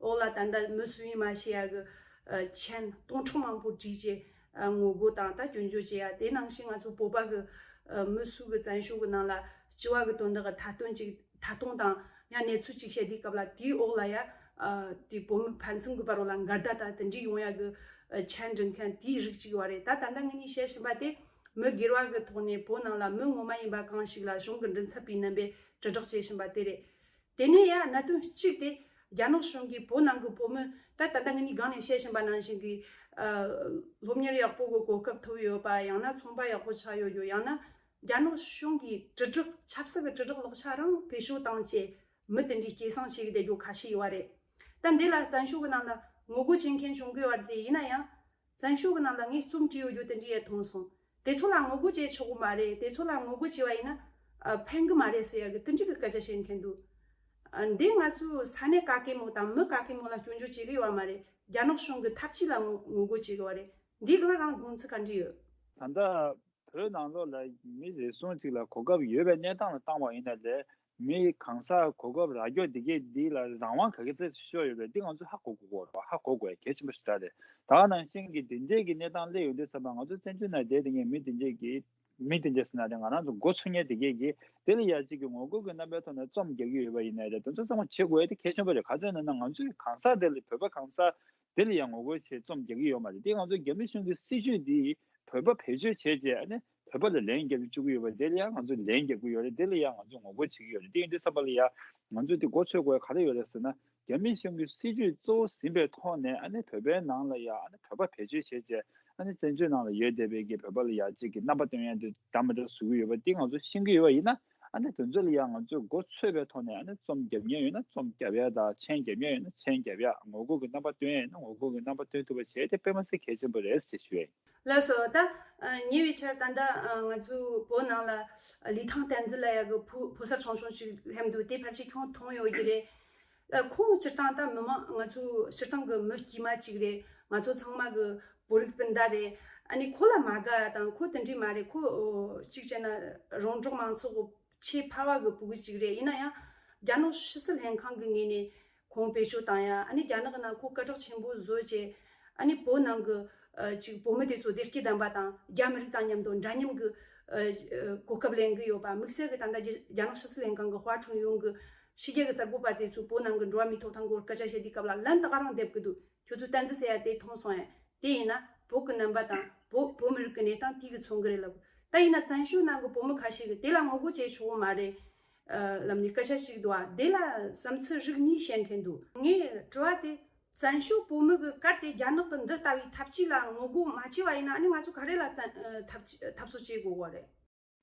འོག་ལ་ད་ལྟ་མི་སུ་ཡིན་མ་ཤེས་ཡ་གི་མཆན་སྟོང་ཕྲག་མང་པོ་བྲིས་བྱས་ངོ་རྒོལ་དང་ད་སྐྱོན་བརྗོད་བྱེད་ཡ། དེ་ནང་བཞིན་ང་ཚོ་བོད་པ་གི་མི་སུ་གི་བཙན་བྱོལ་གི་ནང་ལ་སྤྱི་བ་གི་དོན་དག་གི་མཐའ་དོན་ཅིག་མཐའ་གཏོང་དང་ཡང་གནས་ཚུལ་ཅིག་བཤད་དུས་སྐབས་ལ་དེའི་འོག་ལ་ཡ་ཨ་དེ་བོད་མི་ཕན་ཚུན་གྱི་བར་ལ་འགལ་ཟླ་དང་དེ་འདྲའི་ཡོང་ཡ་གི་ཨ་མཆན་འབྲི་མཁན་དེའི་རིགས་ཅིག་ཡོད་རེད། ད་ད་ལྟ་ངེད་གཉིས་བཤད་བཞིན་པ་དེ་མི་སྒེར་བ་གི་ཐོག་ནས་བོད་ནང་ལ་མི་ངོ་མ་ཡིན་པ་གང་ཞིག་ལ་གཞུང་གི་མགྲིན་ཚབ་པའི་རྣམ་པས་དྲིལ་བསྒྲགས་བྱེད་བཞིན་པ་དེ་རེད། དེ་ནས་ཡ་གནད་དོན་གཅིག་དེ་ རྒྱ་ནག་གཞུང་གིས་བོད་ནང་གི་བོད་མི་ད་ད་ལྟ་ངེད་གཉིས་སྒང་ནས་བཤད་བཞིན་པ་ནང་བཞིན་གྱི་ཨ་སློབ་གཉེར་ཡག་པོ་གི་གོ་སྐབས་ཐོབ་ཡོད་པ། ཡང་ན་ཚོང་པ་ཡག་པོ་ཆགས་ཡོད་རྒྱུ། ཡང་ན་རྒྱ་ནག་གཞུང་གི་དྲིལ་བསྒྲགས་ཆབ་སྲིད་ཀྱི་དྲིལ་བསྒྲགས་ལག་ཆ་རང་བེད་སྤྱོད་བཏང་བྱས་མི་དེ་འདྲའི་སྐྱེད་སྲིང་བྱེད་ཀྱི་བསྡད་རྒྱུ་ཁ་ཤས་ཡོད་པ་རེད། ད་འདི་ལ་བཙན་བྱོལ་གྱི་ནང་ལ་ངོ་རྒོལ་བྱེད་མཁན་བྱུང་གི་ཡོད་པ་རེད། ཡིན་ན་ཡང་། བཙན་བྱོལ་གྱི་ནང་ལ་ངས་རྩོམ་བྲིས་ཡོད་རྒྱུ་དེ་འདྲ་ཡང་མཐོང་སོང་། དེ་ཚོ་ལ་ངོ་རྒོལ་བྱེད་ཆོག་གི་མ་རེད། དེ་ཚོ་ལ་ངོ་རྒོལ་བྱས་པ་ཡིན་ན་ཨ་ཕན་གི་མ་རེད་ཟེར་ཡག་གི་དེ་འདྲ་གི་སྐད་ཆ་བཤད་མཁན་འདུག་ཨ་འདི་ང་ཚོའི་ས་གནས་ག་གེ་མོ་དང་མི་ག་གེ་མོ་ལ་སྐྱོན་བརྗོད་བྱེད་གི་ཡོད་པ་མ་རེད། རྒྱ་ནག་གཞུང་གི་ཐབས་ཇུས་ལ་ངོ་ངོ་རྒོལ་བྱེད་གི་ཡོད་པ་རེད། འདི་གི་ལ་རང་དགོངས་ཚུལ་ག་འདྲ་ཡོད། ད་ལྟ་བོད་ནང་ལོགས་ལ་མི་རེ་ཟུང་ཅིག་ལ་གོ་སྐབས་ཡོད་པའི་གནས་སྟངས་ལ་བཏང་བ་ཡིན་ན་ལས། མི་གང་ཟག་གོ་སྐབས་རག་རྒྱུ་འདི་གས་འདི་ལ་རང་དབང་ག་གེ་ཚད་ཤོར་ཡོད་པས། འདི་ང་ཚོས་ཧ་གོ་དགོས་ཀྱི་ཡོད་རེད་པ། ཧ་གོ་དགོས་གལ་ཆེན་པོ་ཞིག་རེད། ད་ག་ནང་བཞིན་གྱི་འདི་འདྲས་ཀྱི་གནས་སྟངས་སླེབས་ཡོང་དུས་ཙམ་པ། ང་ཚོ་བཙན་བྱོལ་ནང་བསྡད་དེ་ངས་མི་འདི་འདྲས་ཀྱི་མི་འདི་འདྲས་ཟེར་ན་རེད། ང་རང་ཚོ་མགོ་ཚོས་མཁན་འདི་གས་ཀྱིས་དེ་ལ་ཡ་གཅིག་གི་ངོ་རྒོལ་གྱི་རྣམ་པའི་ཐོག་ནས་རྩོམ་རྒྱག་གི་ཡོད་པ་ཡིན་ན་རེད། དེ་ཚོ་ཚང་མ་བྱེད་དགོས་ཡ་དེ་གལ་ཆེན་པོ་རེད། ག་ཚོད་ན་ང་ཚོའི་གང་ཟག་དེ་ལ་བོད་པ་གང་ཟག་དེ་ལ་ཡང་ངོ་རྒོལ་བྱེད་རྩོམ་རྒྱག་གི་ཡོད་མ་རེད། དེ་ང་ཚོ་རྒྱ་མི་གཞུང་གི་སྲིད་བྱུས་འདི་བོད་པ་བེད་སྤྱོད་བྱས་རྗེས་ཨ་ནི་བོད་པ་ལ་ལན་རྒྱབ་བཅུག་གི་ཡོད་པ་དེ་ལ་ཡང་ང་ཚོས་ལན་རྒྱབ་ཀྱི་ཡོད་རེད། དེ་ལ་ཡང་ང་ཚོས་ངོ་རྒོལ་བྱེད་ཀྱི་ཡོད་རེད། དེ་ཡིན་དུས་ཙམ་པ་ལ་ཡང་ང་ཚོས་དེ་མགོ་ཚོས་དགོས་ག་རེ་ཡོད་རེད་ཟེར་ན། རྒྱ་མི་གཞུང་གི་སྲིད་བྱུས་གཙོ་བོ་ཟིན་པའི་ཐོག་ནས་ཨ་ནི་བོད་པའི་ནང་ལ་ཡང་ཨ་ནི་བོད་པ་བེད་སྤྱོད་བྱས་རྗེས་ཨ་ནི་བཙན་བྱོལ་ནང་ལ་ཡོད་བསྡད་པའི་གི་བོད་པ་ལ་ཡང་གཅིག་གི་རྣམ་པ་སྟོན་ཡ་དེ་འདྲ་མི་འདྲ་བཟོ་གི་ཡོད་པ་དེ་ང་ཚོས་ཤེས་ཀྱི་ཡོད་པ་ཡིན་ན། ཨ་ནི་དེ་ཚོ་ལ་ཡང་ང་ཚོས་མགོ་ཚོས་པའི་ཐོག་ནས་ཨ་ནི་རྩོམ་རྒྱབ་མཁན་ཡོད་ན་རྩོམ་རྒྱབ་ཡ་དང་མཆན་རྒྱབ་མཁན་ཡོད་ན་མཆན་རྒྱབ་ཡ། ངོ་རྒོལ་གྱི་རྣམ་པ་སྟོན་ཡ་ཡིན་ན་ངོ་རྒོལ་གྱི་རྣམ་པ་སྟོན་ཐུབ་པ་བྱས་ཏེ་དཔེ་མ་སྲིད་གལ་ཆེན་པོ་རེད་ཅེས་ཞུ་ཡ་ཡིན། ལགས་སོ། ད་ཉེ་བའི་ཆར་ད་ལྟ་ང་ཚོའི་བོད་ནང་ལ་ལི་ཐང་བསྟན་འཛིན་ལབ་ཡ་གི་ཕོ་ཕོ་གསར་ཆུང་ཆུང་ཞིག་སླེབས་འདུག་དེ་ཕལ་ཆེར་ཁྱོད་མཐོང་ཡོད་ཀྱི་རེད། ཁོང་སྤྱིར་བཏང་ད་མི་མང་ང་ཚོའི་སྤྱིར་བཏང་གི་མི་དཀྱུས་མ་ཅིག་རེད། ང་ཚོ་ཚང་མ་གི་བོད་རིགས་སྤུན་ཟླ་རེད། ཨ་ནི་ཁོ་ལ་མ་དགའ་དང་ཁོ་དེ་འདྲ་མ་རེད། ཁོ་གཅིག་བྱས་ན་རོང་འབྲོག་མང་ཚོགས་ཆེས་ཕལ་བ་གི་ཕྲུ་གུ་ཅིག་རེད། ཡིན་ན་ཡང་རྒྱ་ནག་ཕྱི་སྲིད་ལྷན་ཁང་གི་ངོས་ནས་ཁོང་བེད་སྤྱོད་བཏང་ཡ། ཨ་ནི་རྒྱ་ནག་གི་ནང་ཁོ་སྐད་གྲགས་ཆེན་པོ་བཟོས་བྱས། ཨ་ནི་བོད་ནང་གི་ཨ་ཅིག་བོད་མི་དེ་ཚོ་བདེ་སྐྱིད་ལྡན་པ་དང་རྒྱ་མི་རིགས་དང་མཉམ་དུ་འདྲ་མཉམ་གི་ཨ་གོ་སྐབས་ལེན་གི་ཡོད་པ། དམིགས་བསལ་གྱི་ད་ལྟ་རྒྱ་རྒྱ་ནག་ཕྱི་སྲིད་ལྷན་ཁང་གི་ཧྭ་ཁྲུང་ཡུང་གི་ཕྱི་རྒྱལ་གྱི་གསར་འགོད་པ་དེ་ཚོས་བོད་ནང་གི་འགྲོ་བ་མིའི་ཐོབ་ཐང་སྐོར་སྐད་ཆ་བཤད་དུས་སྐབས་ལ་ལན་ད་ག་རང་འདེབས་ཀྱི་འདུག་ཁྱོད་ཚོས་བསྟན་འཛིན་ཟེར་ཡ་དེ་མཐོང་སོང་ངས། དེ་ཡིན་ན་བོད་ཀྱི་རྣམ་པ་དང་བོད་བོད་མི་རིགས་ཀྱི་གནས་སྟངས་དེ་གི་མཚོན་གི་རེད་ལབ། ད་ཡིན་ན་བཙན་བྱོལ་ནང་གི་བོད་མི་ཁ་ཤས་ཀྱིས་དེ་ལ་ངོ་རྒོལ་བྱེད་ཆོག་གི་མ་རེད་ལབ་ནས་སྐད་ཆ་ཞིག་འདུག་ཨ། དེ་ལ་བསམ་ཚུལ་རིགས་གཉིས་བཤད་མཁན་འདུག་ངས་དྲི་བ་དེ། བཙན་བྱོལ་བོད་མི་གི་གལ་ཏེ་རྒྱ་ནག་གི་འདི་ལྟ་བུའི་ཐབས་ཇུས་ལ་ངོ་རྒོལ་མ་བྱས་པ་ཡིན་ན། ཨ་ནི་ང་ཚོ་ག་རེ་ལ་བཙན་ཨ་ཐབས་ཇུས་ཐབས་གསོ་བྱེད་དགོས་པ་རེད།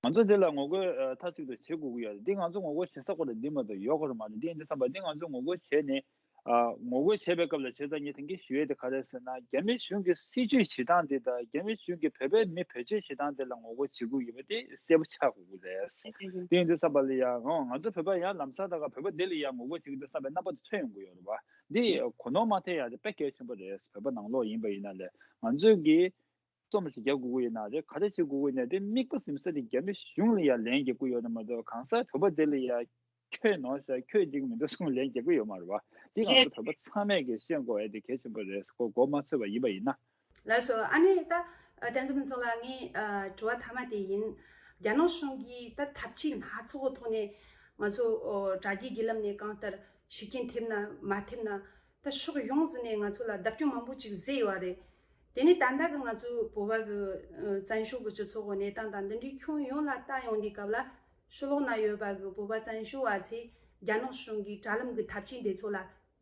ང་ཚོ་འདི་ལ་ངོ་རྒོལ་ཨ་མཐའ་གཅིག་ཏུ་བྱེད་དགོས་ཀྱི་ཡོད་རེད། འདི་ང་ཚོ་ངོ་རྒོལ་བྱེད་ས་ཁོ་རང་འདི་མ་གཏོགས་ཡོད་དགོས་རེད་མ་རེད། འདི་ཡིན་དུས་ཙམ་པ་འདི་ང་ཚོ་ངོ་རྒོལ་བྱས་ནས་ཨ་ངོ་རྒོལ་བྱེད་པའི་སྐབས་ལ་བྱས་ཙང་ངས་དེང་གི་ཞུ་ཡས་དེ་ག་རེ་ཟེར་ན། རྒྱ་མི་གཞུང་གི་སྲིད་བྱུས་བྱེད་སྟངས་དེ་དང་རྒྱ་མི་གཞུང་གི་བོད་པའི་མི་བེད་སྤྱོད་བྱེད་སྟངས་དེ་ལ་ངོ་རྒོལ་བྱེད་དགོས་ཡོད་པ་དེ་གསལ་པོ་ཆགས་དགོས་ཀྱི་རེད། དེ་ཡིན་དུས་ཙམ་པ་ལ་ཡང་ང་ཚོ་བོད་པ་ཡང་ལམ་སང་ད་ག་བོད་པ་འདི་ལ་ཡང་ངོ་རྒོལ་བྱེད་ཀྱི་འདུག་བསམ་པའི་རྣམ་པ་དེ་ཐོན་ཡོང་གི་ཡོད་རེད་པ། འདི་གོ་ནོར་མ་ཐེབས་ཡ་དེ་དཔེ་གལ་ཆེན་པོ་རེད། བོད་པ་ནང་ལོགས་ཡིན་པ་ཡིན་ན་ལས་ང་ཚོས་ཀྱི་རྩོམ་ཞིག་རྒྱག་དགོས་ཀྱི་ཡོད་ན་རེད། ག་རེ་བྱེད་དགོས་ཀྱི་ཡོད་ན་དེ་དམིགས་པ་ཟིན་ས་དེ་རྒྱ་མི་གཞུང་ལ་ཡང་ལན་རྒྱག་དགོས་ཡོད་ན་མ་གཏོགས་གང་ཟག་བོད་པ་དེ་ལ་ཡང་ཁྱོད་ནོར་ཟ་ཁྱོད་འགྲིག་མི་འདུག་གསུངས་ལན་རྒྱག་གི་ཡོད་མ་རེད་བ། དེ་ང་ཚོ་བོད་པ་ཚང་མས་ཀྱི་ཤེས་དགོས་ཡ་དེ་གལ་ཆེན་པོ་རེད། ཁོ་མགོ་མ་ཚོས་པ་ཡིན་པ་ཡིན་ན། ལགས་སོ། ཨ་ནི་ད་བསྟན་འཛིན་ཕུན་ཚོགས་ལགས། ངའི་ཨ་དྲི་བ་མཐའ་མ་དེ་ཡིན། རྒྱ་ནག་གཞུང་གིས་ད་ཐབས་ཇུས་སྣ་ཚོགས་ཀྱི་ཐོག་ནས་ང་ཚོ་ཨོ་དྲ་རྒྱའི་བརྒྱུད་ལམ་ནས་གང་ལྟར་ཤུགས་རྐྱེན་ཐེབས་ན་མ་ཐེབས་ན། ད་ཕྱོགས་ཡོངས་ཟིན་ནས་ང་ཚོ་ལ་བརྡབ་སྐྱོན་མང་པོ་ཅིག་བཟོས་ཡོད་རེད། དེ་ནས་ད་ལྟ་གི་ང་ཚོའི་བོད་པ་གི་ཨ་བཙན་བྱོལ་གི་སྤྱི་ཚོགས་གི་གནས་སྟངས་དང་འདི་འདྲའི་ཁྱོན་ཡོངས་ལ་ལྟ་ཡོང་དུས་སྐབས་ལ་ཕྱི་ལོགས་ན་ཡོད་པ་གི་བོད་པ་བཙན་བྱོལ་བ་ཚོས་རྒྱ་ནག་གཞུང་གི་དྲ་ལམ་གི་ཐབས་ཇུས་འདི་ཚོ་ལ་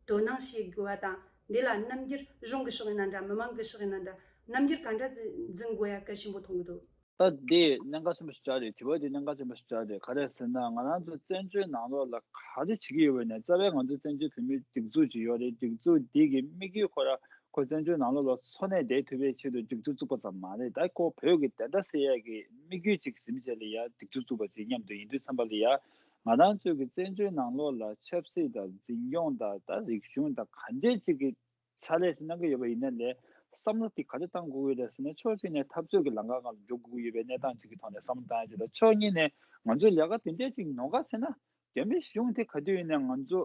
དོ་སྣང་བྱེད་དགོས་པ་དང་། འདི་ལ་རྣམ་འགྱུར་གཞུང་གི་ཕྱོགས་ཡིན་ན་འདྲ། མི་མང་གི་ཕྱོགས་ཡིན་ན་འདྲ། རྣམ་འགྱུར་ག་འདྲ་འཛིན་འཛིན་དགོས་ཡ་གལ་ཆེན་པོ་མཐོང་གི་འདུག་ད་འདི་གནད་འགག་ཆེན་པོ་ཞིག་ཆགས་རེད། དྲི་བ་འདི་གནད་འགག་ཆེན་པོ་ཞིག་ཆགས་རེད། ག་རེ་ཟེར་ན་ང་རང་ཚོ་བཙན་བྱོལ་ནང་ལོགས་ལ་ག་རེ་བྱེད་ཀྱི་ཡོད་པ་ཡིན་ན། རྩ་བའི་ང་ཚོ་བཙན་བྱོལ་བོད་མིའི་སྒྲིག་འཛུགས་ཅིག་ཡོད་རེད། སྒྲིག་འཛུགས་འདི་གི་དམིགས་ཡུལ་ཁོ་ར་ཁོ་བཙན་བྱོལ་ནང་ལོགས་ལ་འཚོ་གནས་བསྡད་ཐུབ་པའི་ཆེད་དུ་སྒྲིག་འཛུགས་བཙུགས་པ་ཙམ་མ་རེད། ད་ཁོ་བོད་ཀྱི་བདེན་མཐའ་གསལ་ཡས་ཀྱི་དམིགས་ཡུལ་ཅིག་ཟིན་བྱས་ལ་ཡ་སྒྲིག་འཛུགས་བཙུགས་པ་ཅིག་མཉམ་དུ་ཡིན་དུས་ཙམ་པ་ལ་ཡ། ང་རང་ཚོའི་གི་བཙན་བྱོལ་ནང་ལོགས་ལ་ཆབ་སྲིད་དང་འཛིན་སྐྱོང་དང་ད་རིག་གཞུང་དང་ག་འདྲས་ཅིག་གི་ཕྱག་ལས་ཤིག་གནང་གི་ཡོད་པ་ཡིན་ན་ལས། བསམ་བློ་དེ་ག་རེ་བཏང་དགོས་ཀྱི་རེད་ཟེར་ན། ཕྱོགས་གཅིག་ནས་འཐབ་རྩོད་ཀྱི་ལམ་ཁ་སྒང་ལ་འགྲོ་དགོས་ཀྱི་ཡོད་པའི་གནས་སྟངས་ཅིག་གི་ཐོག་ནས་བསམ་བློ་བཏང་ཡ་ཅིག་དང་། ཕྱོགས་གཉིས་ནས་ང་ཚོས་ལས་ཀ་དེ་འདྲས་ཅིག་ནོར་ག་ཚེ་ན་རྒྱ་མི་གཞུང་དེ་ག་དུས་ཡིན་ན་ང་ཚོ་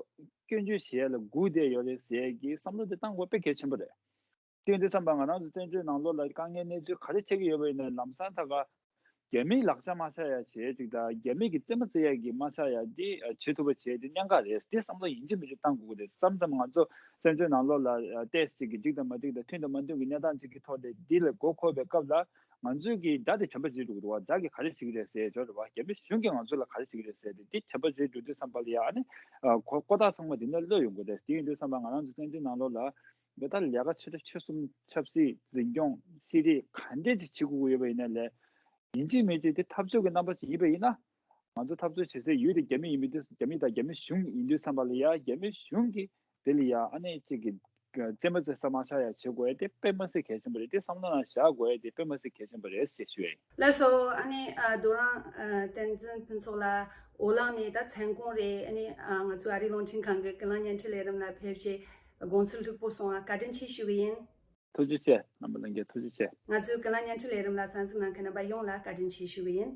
སྐྱོན་བརྗོད་བྱེད་ཡ་ལ་སྒུག་བསྡད་ཡོད་རེད་ཟེར་ཡ་གི་བསམ་བློ་དེ་བཏང་དགོས་དཔེ་གལ་ཆེན་པོ་རེད། དེ་ཡིན་དུས་ཙམ་པ་ང་རང་ཚོ་བཙན་བྱོལ་ནང་ལོགས་ལ་དཀའ་ངལ་གནས་ཚུལ་ག་རེ་འཕྲད་ཀྱི་ཡོད་པ་ཡིན་ན་ལམ་སང་ད་ག་ རྒྱ་མིའི་ལག་ཆ་མ་ཆགས་ཡ་བྱེད་ཅིག་དང་། རྒྱ་མི་གི་རྩེད་མོ་རྩེ་ཡ་གི་མ་ཆགས་ཡ་འདི་བྱེད་ཐུབ་པ་བྱེད་དེ་གནད་འགག་རེད། དེ་བསམ་བློ་ཡིན་གཅིག་མིན་གཅིག་བཏང་དགོས་ཀྱི་རེད། མཚམས་མཚམས་ང་ཚོ་བཙན་བྱོལ་ནང་ལོགས་ལ་ཏོག་ཙམ་ཅིག་གི་འགྲིག་དང་མ་འགྲིག་དང་མཐུན་དང་མ་མཐུན་གྱི་གནས་སྟངས་ཅིག་གི་ཐོག་ནས་འདི་ལ་མགོ་འཁོར་བའི་སྐབས་ལ། ང་ཚོས་ཀྱིས་དགྲ་དེ་དྲན་པ་བརྗེད་འགྲོ་གི་འདུག་བ། དགྲ་གིས་ག་རེ་བྱེད་ཀྱི་རེད་ཟེར་ཡ་ཅིག་ཡོད་རེད་བ། རྒྱ་མི་གཞུང་གིས་ང་ཚོ་ལ་ག་རེ་བྱེད་ཀྱི་རེད་ཟེར་ཏེ་འདི་དྲན་པ་བརྗེད་འགྲོ་དུས་ཙམ་པ་ལ་ཡ། ཨ་ནི་ཨ་ཁོ་ཁོ་ཐག་ཚང་མ་འདི་ནས་གློད་ཡོང་གི་རེད། དེ་ཡིན་དུས་ཙམ་པ་ང་རང་ཚོ་བཙན་བྱོལ་ནང་ལོགས་ལ་འདི་ལྟར་ལས་ཀ་ཆེ་ཕྲ་ཆེ་གསུམ་ཆབ་སྲིད་འཛིན་སྐྱོང་ཤེས་རིག་ག་འདྲས་ཅིག་བྱེད་དགོས་ཀྱི་ཡོད་པ་ཡིན་ན་ལས། ཡིན་གཅིག་མིན་གཅིག་དེ་འཐབ་རྩོད་ཀྱི་རྣམ་པ་ཅིག་ཡིན་པ་ཡིན་ན། ང་ཚོ་འཐབ་རྩོད་བྱེད་སའི་ཡུལ་དེ་རྒྱ་མི་ཡིན་པའི་དུས། རྒྱ་མི་དང་རྒྱ་མི་གཞུང་ཡིན་དུས་ཙམ་པ་ལ་ཡ། རྒྱ་མི་གཞུང་གིས་དེ་ལ་ཡ་ཨ་ནི་གཅིག་གི་རྩེད་མོ་རྩེ་ས་མ་ཆགས་ཡ་བྱེད་དགོས་ཡ་དེ་དཔེ་མ་སྲིད་གལ་ཆེན་པོ་རེད། དེ་བསམ་བློ་ནང་བཞག་དགོས་ཡ་དེ་དཔེ་མ་སྲིད་གལ་ཆེན་པོ་རེད་ཞེས་ཞུ་ཡ་ཡིན། ལགས་སོ། ཨ་ནི་ཨ་རྡོ་རིང་ཨ་བསྟན་འཛིན་ཕུན་ཚོགས་ལགས། འོ་ལགས་ནས་ད་མཚན་གུང་རེད། ཨ་ནི་ཨ་ང་ཚོའི་ཨ་རིའི་རླུང་འཕྲིན་ཁང་གི་ཀུན་གླེང་བརྙན་འཕྲིན་ལས་རིམ་ལ་ཕེབས་བྱས་དགོངས་ཚུལ་ལྷུག་པོ་གསུངས་པར་བཀའ་དྲིན་ཆེ་ཞུ་གི་ཡིན། ཐུགས་རྗེ་ཆེ། རྣམ་པ་ལྷན་རྒྱས་ཐུགས་རྗེ་ཆེ། ང་ཚོའི་ཀུན་གླེང་བརྙན་འཕྲིན་ལས་རིམ་ལ་གསན་གཟིགས་གནང་མཁན་རྣམ་པ་ཡོངས་ལ་བཀའ་དྲིན་ཆེ་ཞུ་གི་ཡིན།